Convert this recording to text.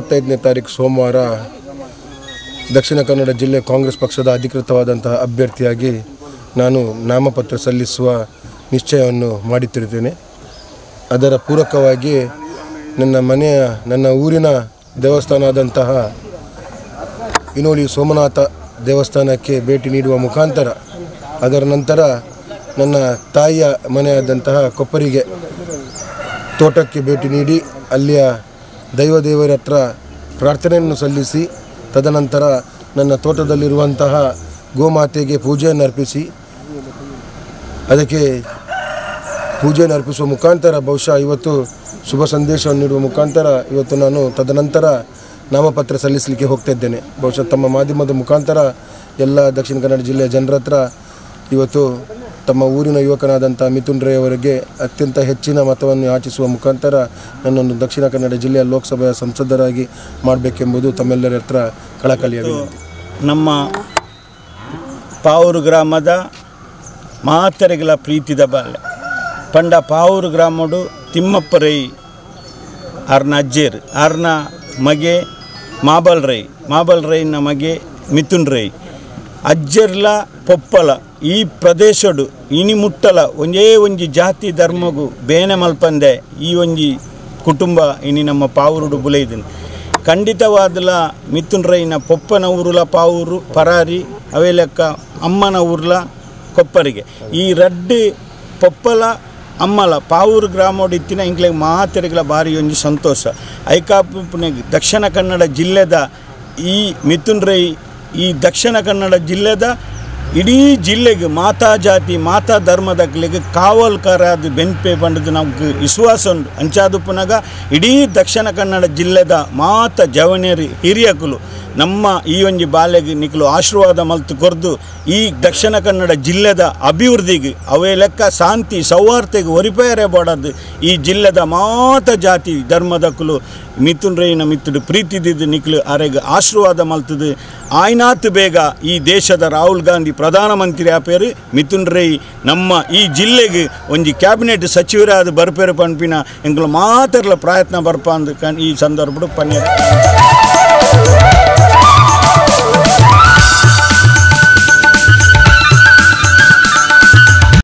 25ನೇ ತಾರೀಕು ಸೋಮವಾರ ದಕ್ಷಿಣ ಕನ್ನಡ ಜಿಲ್ಲೆ ಕಾಂಗ್ರೆಸ್ ಪಕ್ಷದ ಅಧಿಕೃತವಾದಂತಹ ಅಭ್ಯರ್ಥಿಯಾಗಿ ನಾನು ನಾಮಪತ್ರ ಸಲ್ಲಿಸುವ ನಿಶ್ಚಯವನ್ನು ಮಾಡುತ್ತಿದ್ದೇನೆ. ಅದರ ಪೂರಕವಾಗಿ ನನ್ನ ಮನೆಯ ನನ್ನ ಊರಿನ ದೇವಸ್ಥಾನ ಆದಂತಹ ಇನೋಳಿ ಸೋಮನಾಥ ದೇವಸ್ಥಾನಕ್ಕೆ ಭೇಟಿ ನೀಡುವ ಮುಖಾಂತರ, ಅದರ ನಂತರ ನನ್ನ ತಾಯಿಯ ಮನೆಯಾದಂತಹ ಕೊಪ್ಪರಿಗೆ ತೋಟಕ್ಕೆ ಭೇಟಿ ನೀಡಿ ಅಲ್ಲಿಯ ದೈವದೇವರ ಹತ್ರ ಪ್ರಾರ್ಥನೆಯನ್ನು ಸಲ್ಲಿಸಿ, ತದನಂತರ ನನ್ನ ತೋಟದಲ್ಲಿರುವಂತಹ ಗೋಮಾತೆಗೆ ಪೂಜೆಯನ್ನು ಅರ್ಪಿಸಿ, ಅದಕ್ಕೆ ಪೂಜೆಯನ್ನು ಅರ್ಪಿಸುವ ಮುಖಾಂತರ ಬಹುಶಃ ಇವತ್ತು ಶುಭ ಸಂದೇಶವನ್ನು ನೀಡುವ ಮುಖಾಂತರ ಇವತ್ತು ನಾನು ತದನಂತರ ನಾಮಪತ್ರ ಸಲ್ಲಿಸಲಿಕ್ಕೆ ಹೋಗ್ತಾ ಇದ್ದೇನೆ. ಬಹುಶಃ ತಮ್ಮ ಮಾಧ್ಯಮದ ಮುಖಾಂತರ ಎಲ್ಲ ದಕ್ಷಿಣ ಕನ್ನಡ ಜಿಲ್ಲೆಯ ಜನರ ಹತ್ರ ಇವತ್ತು ತಮ್ಮ ಊರಿನ ಯುವಕನಾದಂಥ ಮಿಥುನ್ ರೈ ಅವರಿಗೆ ಅತ್ಯಂತ ಹೆಚ್ಚಿನ ಮತವನ್ನು ಯಾಚಿಸುವ ಮುಖಾಂತರ ನನ್ನನ್ನು ದಕ್ಷಿಣ ಕನ್ನಡ ಜಿಲ್ಲೆಯ ಲೋಕಸಭೆಯ ಸಂಸದರಾಗಿ ಮಾಡಬೇಕೆಂಬುದು ತಮ್ಮೆಲ್ಲರ ಹತ್ರ ಕಳಕಳಿಯ ವಿನಂತಿ. ನಮ್ಮ ಪಾವೂರು ಗ್ರಾಮದ ಮಾತರೆಗಳ ಪ್ರೀತಿದ ಬಾಲ್ಯ ಪಂಡ ಪಾವೂರು ಗ್ರಾಮಡು ತಿಮ್ಮಪ್ಪ ರೈ ಆರ್ನ ಅಜ್ಜೇರು, ಆರ್ನ ಮಗೆ ಮಾಬಲ್ ರೈ, ಮಾಬಲ್ ರೈನ ಮಗೆ ಮಿಥುನ್ ರೈ, ಅಜ್ಜರ್ಲ ಪೊಪ್ಪಲ ಈ ಪ್ರದೇಶಡು ಇನಿ ಮುಟ್ಟಲ ಒಂಜೇ ಒಂಜಿ ಜಾತಿ ಧರ್ಮಗು ಬೇನೆ ಮಲ್ಪಂದೆ ಈ ಒಂಜಿ ಕುಟುಂಬ ಇನಿ ನಮ್ಮ ಪಾವೂರುಡು ಬುಲೈದನು. ಖಂಡಿತವಾದಲ ಮಿಥುನ್ ರೈನ ಪೊಪ್ಪನ ಊರುಲ ಪಾವೂರು ಪರಾರಿ, ಅವೇ ಲೆಕ್ಕ ಅಮ್ಮನ ಊರ್ಲ ಕೊಪ್ಪರಿಗೆ, ಈ ರಡ್ಡು ಪೊಪ್ಪಲ ಅಮ್ಮಲ ಪಾವೂರು ಗ್ರಾಮೋಡು ಇತ್ತಿನ ಇಂಕ್ಲೆಗ್ ಮಾತೆರೆಗ್ಲ ಭಾರಿ ಒಂಜಿ ಸಂತೋಷ. ಐಕಾಪುನೆಗ್ ದಕ್ಷಿಣ ಕನ್ನಡ ಜಿಲ್ಲೆದ ಈ ಮಿಥುನ್ ರೈ ಈ ದಕ್ಷಿಣ ಕನ್ನಡ ಜಿಲ್ಲೆದ ಇಡೀ ಜಿಲ್ಲೆಗೆ ಮಾತಾ ಜಾತಿ ಮಾತಾ ಧರ್ಮದಕ್ಲೆಗ್ ಕಾವಲ್ಕರಾದ ಬೆನ್ಪೆ ಪಂಡದು ನಮ್ಗೆ ವಿಶ್ವಾಸ ಉಂಡು. ಅಂಚಾದುಪ್ಪುನಗ ಇಡೀ ದಕ್ಷಿಣ ಕನ್ನಡ ಜಿಲ್ಲೆದ ಮಾತ ಜವನೇರಿ ಹಿರಿಯಕುಲು ನಮ್ಮ ಈ ಒಂಜಿ ಬಾಲೆಗೆ ನಿಕ್ಲು ಆಶೀರ್ವಾದ ಮಲ್ತು ಕೊರ್ದು ಈ ದಕ್ಷಿಣ ಕನ್ನಡ ಜಿಲ್ಲೆದ ಅಭಿವೃದ್ಧಿಗೆ ಅವೇ ಲೆಕ್ಕ ಶಾಂತಿ ಸೌಹಾರ್ದತೆಗೆ ಒರಿಪೇರೆ ಬೋಡದು ಈ ಜಿಲ್ಲೆದ ಮಾತ ಜಾತಿ ಧರ್ಮದಕ್ಕಲು ಮಿಥುನ್ ರೈನ ಮಿತ್ತುಡು ಪ್ರೀತಿದಿದ್ದು ನಿಕ್ಲು ಅರೆಗೆ ಆಶೀರ್ವಾದ ಮಲ್ತದು ಆಯ್ನಾತ್ ಬೇಗ ಈ ದೇಶದ ರಾಹುಲ್ ಗಾಂಧಿ ಪ್ರಧಾನಮಂತ್ರಿ ಆಪೇರು ಮಿಥುನ್ ರೈ ನಮ್ಮ ಈ ಜಿಲ್ಲೆಗೆ ಒಂಜಿ ಕ್ಯಾಬಿನೆಟ್ ಸಚಿವರಾದ ಬರ್ಪೇರು ಪನ್ಪಿನ ಎಂಕುಲು ಮಾತೆರ್ಲ ಪ್ರಯತ್ನ ಬರ್ಪ ಅಂದ್ ಈ ಸಂದರ್ಭಡು ಪನ್ಯ.